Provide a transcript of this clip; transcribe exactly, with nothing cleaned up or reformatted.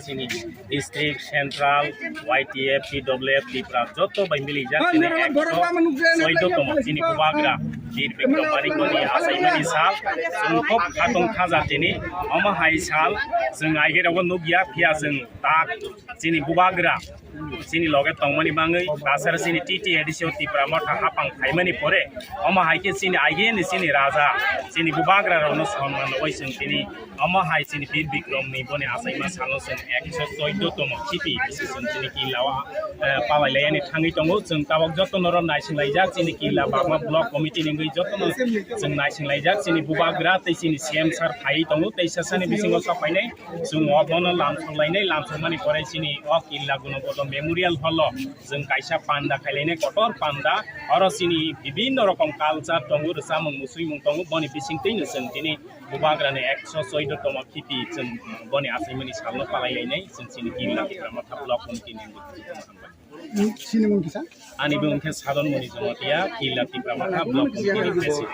Chini district, central, Y T F, T W F, Tipra joto bai milijak chini ekso soido tongmo chini bubagra Bir Bikram Manikmani achaimani sal, chwng khub khatong khaja chini, omo hai sal chwng aigirok nukya, phiya chwng tak chini bubagra chini loge tongmani bagwi basar chini T T A D C o Tipra Motha hapang khaimani pore, omo hai khe chini aigini chini raja, chini bubagra rokno sonman rwui chwng tini omo hai chini Bir Bikram ni boni achaima salo chwng ekso soido tongmo khipi bisi chwng chini killa o, eh, palai laiyani thangwi tongo. Chwng tabok joto norok naising laijak chini killa Bagma block committee ni wngwi jotono chwng naising laijak chini bubagra tei chini C M sir phaiwi tongo tei sasani bisingo sok phainai. Chwng obono lamsok lainai, lamsokmani pore chini o killa Gunobodo Memorial Hall o chwng kaisa panda khailainai, kotor panda. Oro chini bibinno rokom culture tongo, rwchapmung, muchungmung tongo, boni bisingtwino chwng tini bubagrani ekso soido tongmo khipi chwng boni achaimani salno palai lainai, chwng chini killa Tipra Motha block committee ni wngwi. Sini mung kisa? Ani bumung khe Sadon Moni Jamatia, killa Tipra Motha block committee ni president.